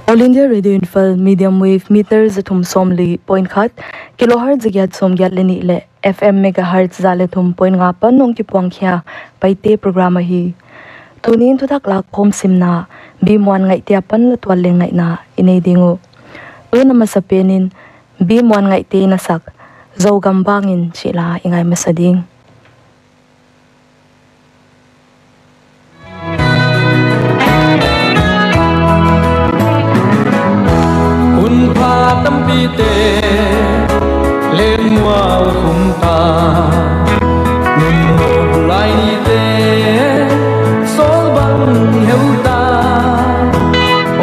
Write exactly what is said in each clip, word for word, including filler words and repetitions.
All India Radio Imphal, medium wave meter za thum sawmli point khat, kilohertz za giat sawmgiat leh nih leh F M megahertz za leh thum point nga apan hong kipuang khia Paite program ahi. Tuni'n thuthak lakkhawm simna B Muan Ngaihte apan la tual leng ngaihna i nei ding uh. Tun a masapen in B Muan Ngaihte in a sak Zogam Bangin chih la i ngai masa ding. Hun pha tampite leng mual khum ta, nun mual lai nite sawl bang heu ta.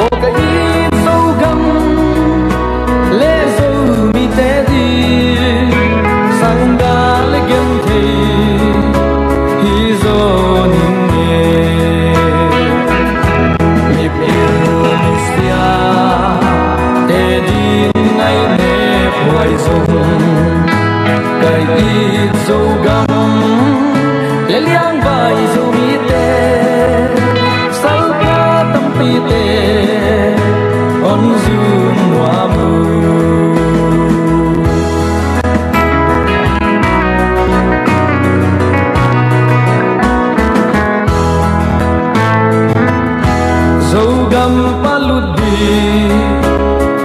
O ka it Zogam leh Zomite di, sangga leh genthei hi zaw ning e. Mipil misiate din ngainep huai zong, ka it Zogam leh liangvai Zomite, salpa tampite hon zun nuam uh. Zogam palut di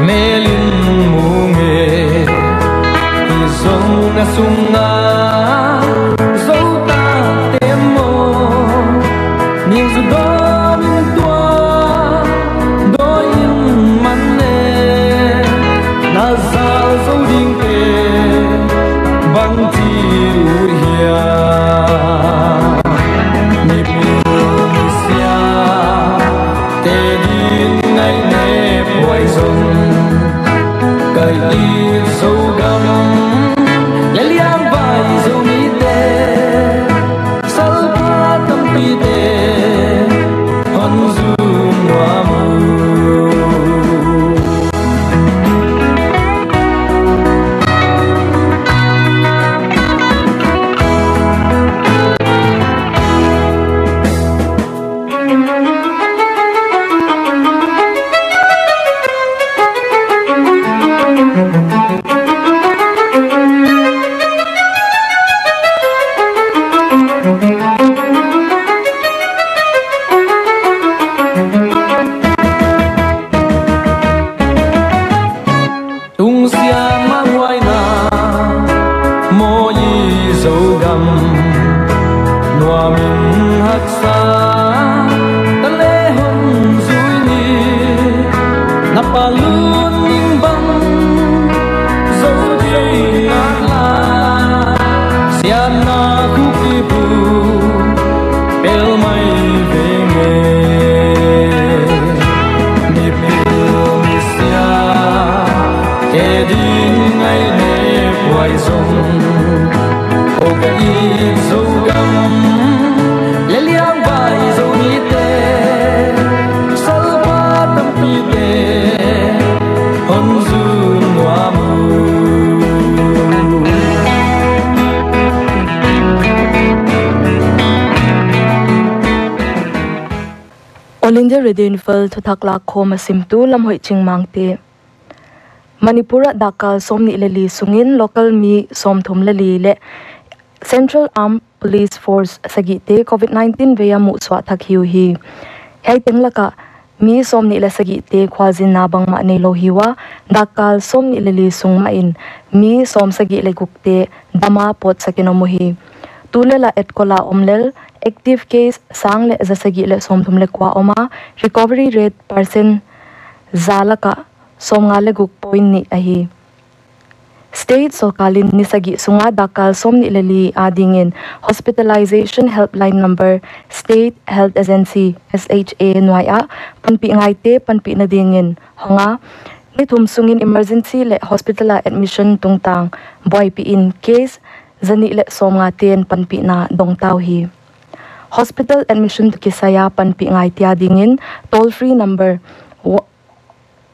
mel in mu nge, i zong na sunga Zo ta te maw, ning zu dawm in tua dawi in man le, na zal zo ding te bang chi uh hia. Mipil misiate din ngainep huai zong, ka it Zogam leh liangvai Zomite, salpa tampite hon zun nuam uh. Tungsiah mah huai na maw i Zogam, nuam in haksa ta leh hon zui ni, na palut ning bang zo ding a la, siatna khup i bu pel mai veng e. Mipil misiate din ngainep huai zong, o ka it Zogam leh liangvai Zomite, salpa tampite hon zun nuam uh. All India Radio Imphal thuthak lakkhawm a simtu Lamhoih Chingmangte. Manipur ah dakkal sawmnih leh li sungin local mi sawmthum leh li leh Central Armed Police Force sagihte Covid nineteen vei a muhsuah thak hi uhi. Hiai teng lakah mi sawmnih leh sagihte khualzinna bangmah neilou hi ua, dakkal sawmnih leh li sung mahin mi sawmsagih leh gukte dam a pawtsak in om uhi. Tulel a etkol a om lel active case sang leh zasagih leh sawmthum leh kua om a, recovery rate percent za lakah sawmnga leh guk point nih ahi. State sorkar in ni sagih sunga dakkal sawmnih leh li adingin Hospitalization Helpline Number State Health Agency, S H A, nuai ah panpih ngaite panpihna dingin hong a, ni thum sungin emergency leh hospital a admission tungtang buaipih in case zanih leh sawmnga ten panpihna dong ta uhi. Hospital admission toh kisai a panpih ngaite adingin toll free number wa-,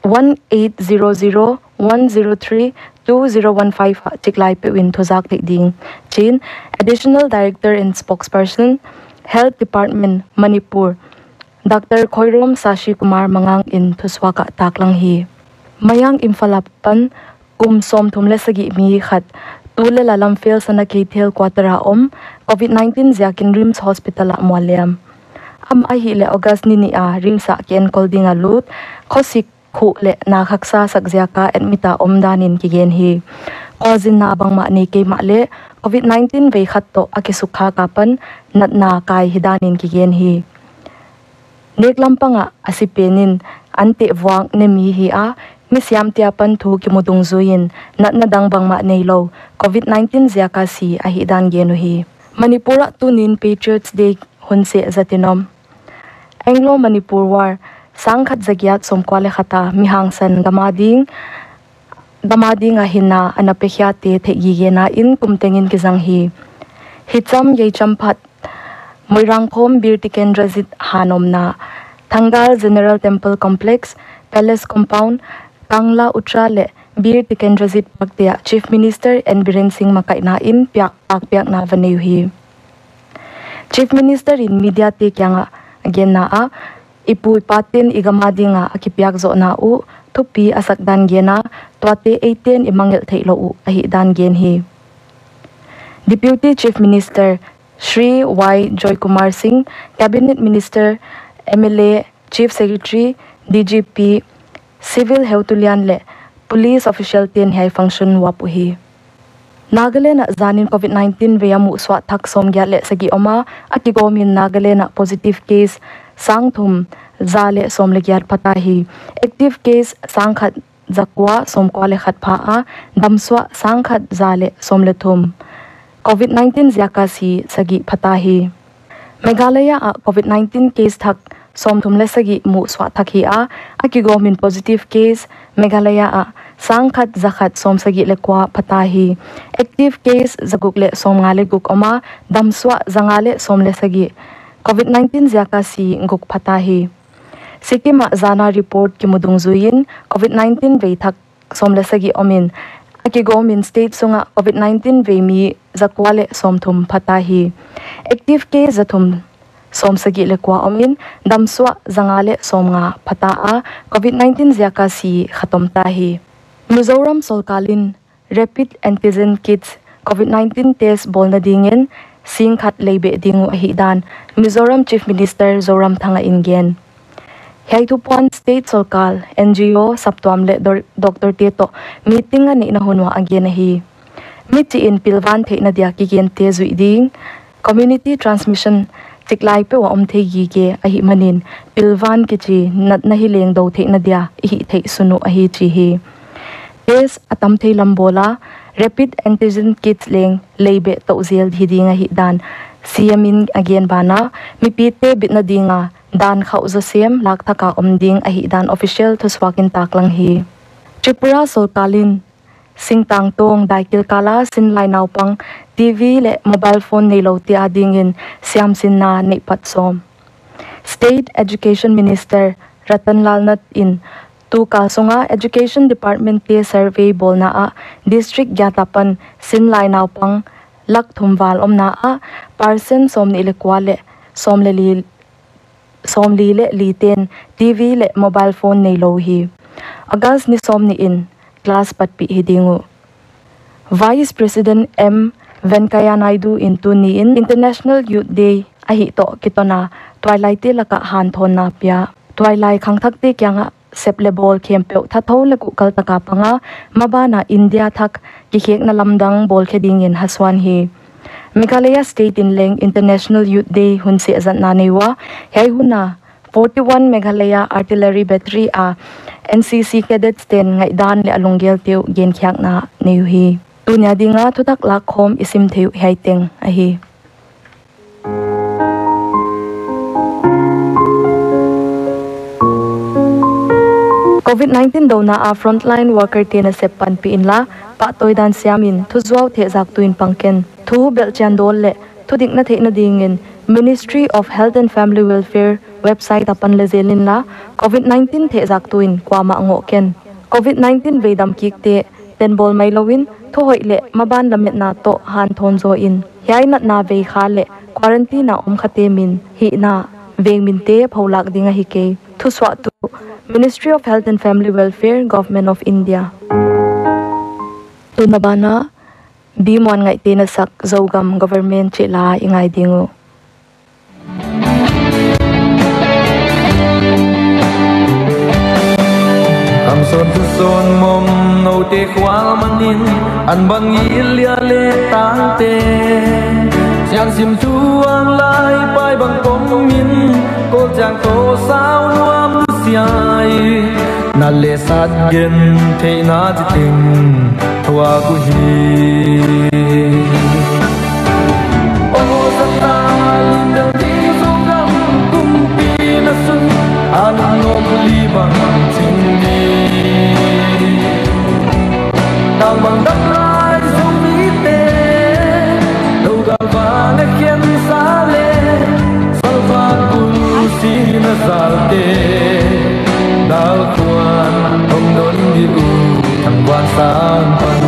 one eight zero zero one zero three two zero one five ah chiklai peuh in thuzak theih ding chi'n Additional Director and Spokesperson, Health Department, Manipur, Dr. Khoirom Sashi Kumar Mangang in thusuak ah taklang hi. Mayang Imphal apan kum sawmthum leh sagih mi khat Tulel a Lamphel Sana Keithel quarter a om, COVID nineteen ziakin RIMS Hospital ah mualliam. Amah ahihleh August ni nih a RIMS ah kienkol ding a lut, khosik, khuh leh nak haksa sak ziaka admit a om danin kigen hi. Kawlzinna bangmah nei kei mahleh COVID nineteen veikhat toh a kisukkhak apan natna kai hi danin kigen hi. Nek lampang ah a si pen in an teh vuak ne mi hi a, mi siamte apan thu kimu dungzui in natna dang bangmah neilou COVID nineteen ziaka si ahihdan gen uhi. Manipur ah tuni'n Patriots Day hun seh zat in om. Anglo-Manipur War sangkhat zagiat sawmkua leh khat a mi hangsan gam a ding, gam a ding a hinna ana pekhia te theihgigena in kum tengin kizang hi. Hicham Yeichampat, Moirangkhom Bir Tikendrajit hanawmna, Thangal General Temple Complex, Palace Compound, Kangla Utra leh Bir Tikendrajit Park te ah Chief Minister N Biren Singh makaihna in piak, piakna va nei uhi. Chief Minister in media te kiangah a genna ah, i pu i pate'n i gam a dinga a kipiak zohna uh thupi a sak dan gen a, tuate eite'n i mangngilh theihlouh uh ahihdan gen hi. Deputy Chief Minister Shri Y Joykumar Singh, Cabinet Minister, M L A, Chief Secretary, D G P, civil heutulian leh police official te'n hiai function uap uhi. Nagaland ah zanin COVID nineteen vei a muhsuah thak sawmgiat leh sagih om a, a kigawmin Nagaland ah positive case sangthum za leh sawm leh giat phata hi. Active case sangkhat zakua sawmkua leh khat pha a, damsuah sangkhat za leh sawm leh thum. COVID nineteen ziaka si sagih phata hi. Meghalaya ah COVID nineteen case thak sawmthum leh sagih muhsuah thak hi a, a kigawmin positive case Meghalaya ah sangkhat zakhat sawmsagih leh kua phata hi. Active case zaguk leh sawmnga leh guk om a, damsuah zanga leh sawm leh sagih. COVID nineteen ziaka si guk phata hi. Sikkim ah zana report kimu dungzuiin COVID nineteen vei thak sawm leh sagih omin, a kigawmin state sungah COVID nineteen vei mi zakua leh sawmthum phata hi. Active case zathum sawmsagih leh kua omin, damsuah zanga leh sawmnga phata a, COVID nineteen ziaka si khat omta hi. Mizoram sorkarin rapid antigen kits COVID nineteen test bawlna dingin singkhat leibeh ding uh ahihdan Mizoram Chief Minister Zoramthanga in gen. Hiai thupuan state sorkar, N G O, saptuam leh dor-, doctor te toh meeting a neihna hun uah a gen ahi. Michih in pilvan theihna dia kigente zuih ding, community transmission chiklai peuh a om thei gige ahihmanin pilvan kichi natna hi leng dou theihna dia i hih theih sun uh ahi chi hi. Test a tam thei lam bawl a, rapid antigen kits leng leibeh touh zel hi ding ahihdan C M in a gen banah, mipite bitna dinga dan khauh zaw sem lak thak a om ding ahihdan official thusuakin taklang hi. Tripura sorkarin singtang tawng daikil kala sinlai naupang T V leh mobile phone neiloute adingin siamsinna neih pat sawm. State Education Minister Ratan Lal Nath in tukal sunga Education Department te survey bawlna ah district giat apan sinlai naupang lak thum val omna ah percent sawmnih leh kua leh sawm leh li, sawmli leh li te'n T V leh mobile phone neilou hi. August ni sawmnih in class patpih hi ding uh. Vice President M Venkaiah Naidu in tuniin International Youth Day ahih toh kitona tuailaite lakah hanthawnna pia. Tuailai khangthakte kiangah sep leh bawl khempeuh thathou leh kuhkal taka panga, mabana India thak kikhekna lamdang bawlkhe dingin hasuan hi. Meghalaya State in leng International Youth Day hun seh zatna nei ua, hiai huna forty-one Meghalaya Artillery Battery a N C C cadets te'n ngaihdan leh a lunggelte uh genkhiakna nei uhi. Tunia dinga thutak lakkhawm i sim theih uh hiai teng ahi. COVID nineteen douna a frontline worker te nasep panpih inla, pahtawi dan siamin thuzuau thehzaktu in pang ken. Thu belhchian dawl leh thudikna theihna dingin Ministry of Health and Family Welfare website apan leh zel inla, COVID nineteen thehzaktu in kuamah ngoh ken. COVID nineteen veidam kikte tenbawl mailouin, thuhoih leh maban lametna toh hanthawn zaw in, hiai natna veikha leh quarantine a om khate min hihna veng minte pholak ding ahi kei. Thusuahtu, Ministry of Health and Family Welfare, Government of India. Tun a ban ah, B Muan Ngaihte in a sak Zogam Government chih la i ngai ding uh. Kamsawn thusawn mom noute khual manin, an bang i lia le tangte. Siansim tuang lai pai bang komin, Kolchiang toh sau nuam siai. Na le sat gen theihna chiteng thuak uhi. Aw zata lim deuh ding Zogam kumpi na sung, a nungnop li bang ching di. Tangmang dam lai Zomite, Zogam vang a khen sa le, Salva Gul sihna zalte, Dalkhuan hong don di uh, thangvan sang pan.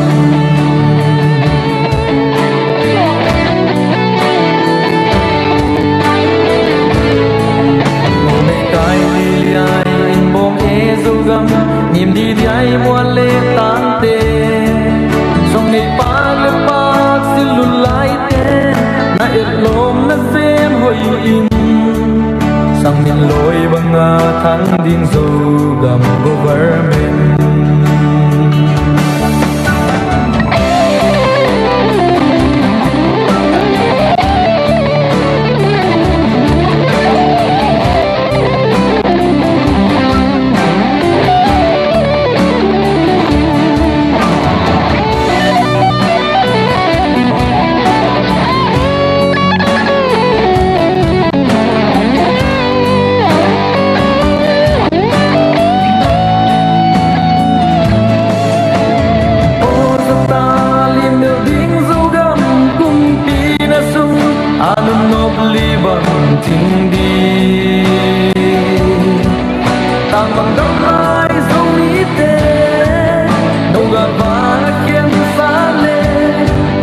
Nei kai ni liai in bom e Zogam, nim di diai muan le tangte. Song nei pak le pak si lul laite, na etlom na sem hoih in. Sang min loi banga thang ding Zogam government. Aw zata lim deuh ding Zogam kumpi na sung, a nungnop li bang ching di. Tangmang dam lai Zomite, Zogam vang a khen sa le,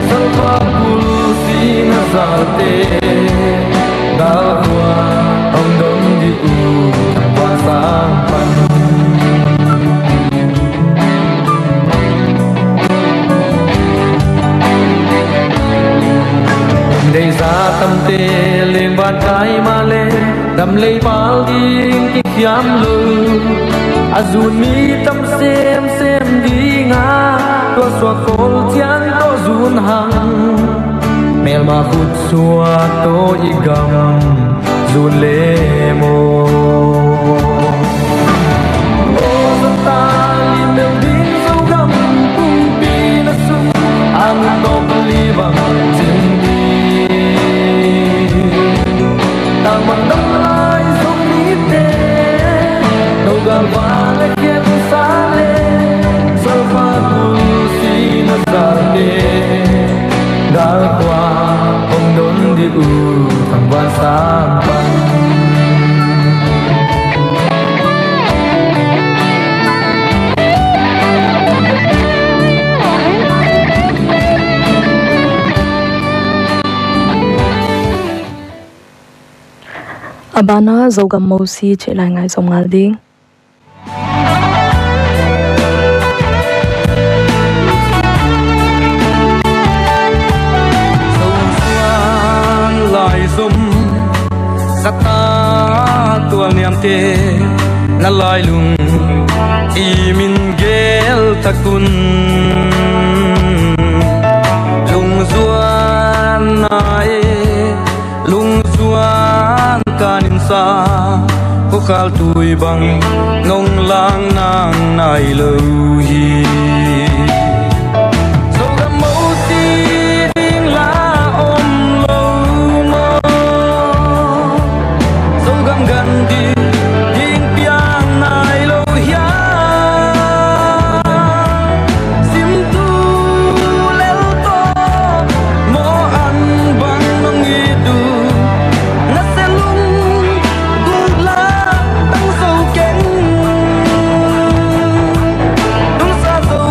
Salva Gul sihna zalte, Dalkhuan hong don di uh, thangvan sang pan. Deihzah tamte leng van kai mahleh, dam lei pal ding kikhiam lou. A zun mi tam semsem ding a, tua suak Kolchiang toh zun hang. Melma khut suak toh i gam zun le maw. Aw zata lim deuh ding Zogam kumpi na sung, a nungnop li bang ching di. Tangmang dam lai Zomite, Zogam vang a khen sa le, Salva Gul sihna zalte, Dalkhuan hong don di uh, thangvan sang pan. A ban ah Zogam Mosi chih la i ngaihzom ngal ding. Zosuan laizom zata tualniamte, na lailung i min gel tak un. Lungzuan nai, lungzuan ka nin sa, khukhal tui bang nong lang nang nailou hi. Zogam Mosi ding la om lou maw? Zogam gan ding piang nailou hia? Sim tu lel toh maw, an bang nong it uh, na se lung guk la tang zou keng. Tung sa zou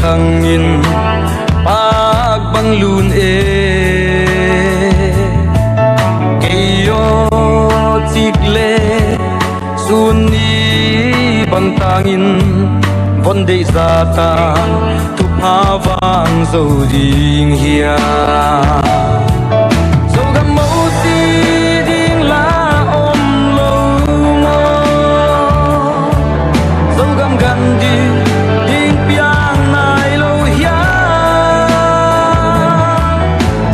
Tangin pak bang lun e, kei aw chik le sun ni bang tangin von deih zata thupha vang zou ding hia. Zogam mawsi ding la om lou maw? Zogam gan ding, ding piang nai lou hia?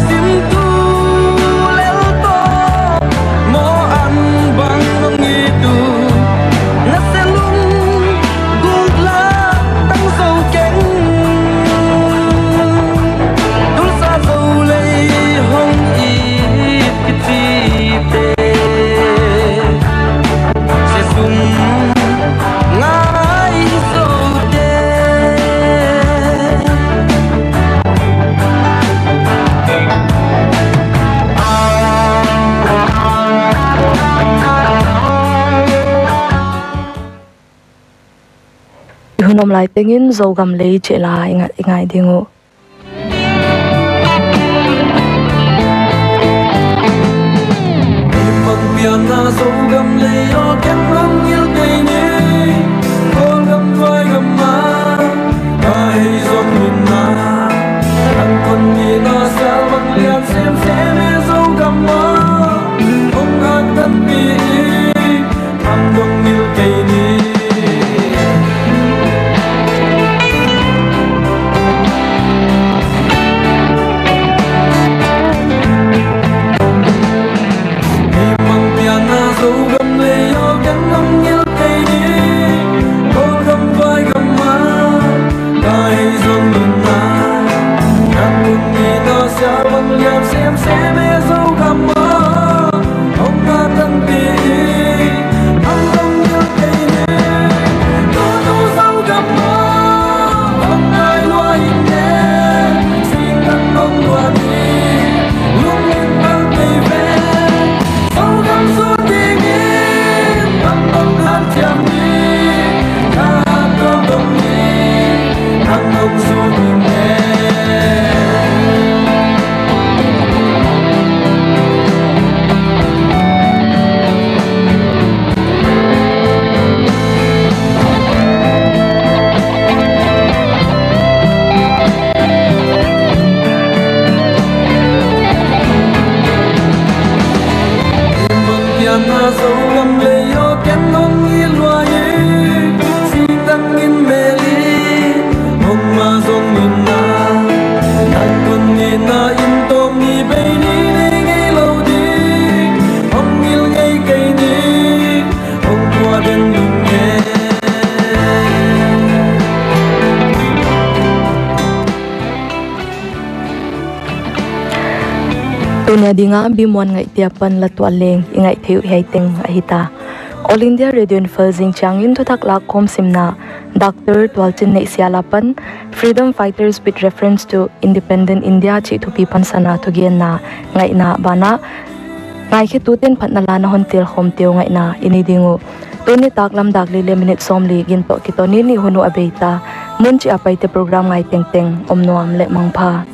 Sim tu lel to, maw an bang nong it uh, na selum guk la tang zou keng. Tulsa zou lei hong it kichite, sesum ngai zoute. I hun om lai tengin Zogam lei chih la i ngai, i ngai ding uh. Himang pianna Zogam lei aw ken hong ngil kei ni, Kawlgam Vaigam ah ka hei zong in a, kan kon ni na sial bang lian semsem e Zogam ah, hong ngak tanpi i, hong dong ngil kei ni. Himang pianna Zogam lei aw ken hong ngil kei ni, Kawlgam Vaigam ah ka hei zong in a, kan kon ni na sial bang lian semsem e Zogam ah, hong ngak tanpi i, hong dong ngil kei ni. Tutu Zogam ah, hong ngai lua in e, sing kan hong lua ni, lungin bang kei ve. Zogam sung dingin, hong dong han chiam ni, ka hong dong ni, hong dong sung ding e. Himang pianna Zogam lei aw ken hong ngil lua i, sitang in meli, hong ma zong in a, kan kon ni na in tawm ni bei ni nei ngei lou ding, hong ngil ngei kei ni, hong kua den lung e. Tuni a dinga Bimuan ngaihte apan la tuah leng i ngaih theih uh hiai teng ahi ta. All India Radio Imphal zing chiangin thuthak lakkhawm simna Doctor Tualchinneih Sial apan Freedom Fighters with Reference to Independent India chih thupi pansan a thugenna ngaihna banah, ngaikhetuten phatna la na hon telkhawmte uh ngaihna i nei ding uh. Tuni taklam dak li leh minute sawmli gin toh kiton in i hun uh a bei ta. Mun chih a Paite program ngai tengteng om nuam leh mangpha.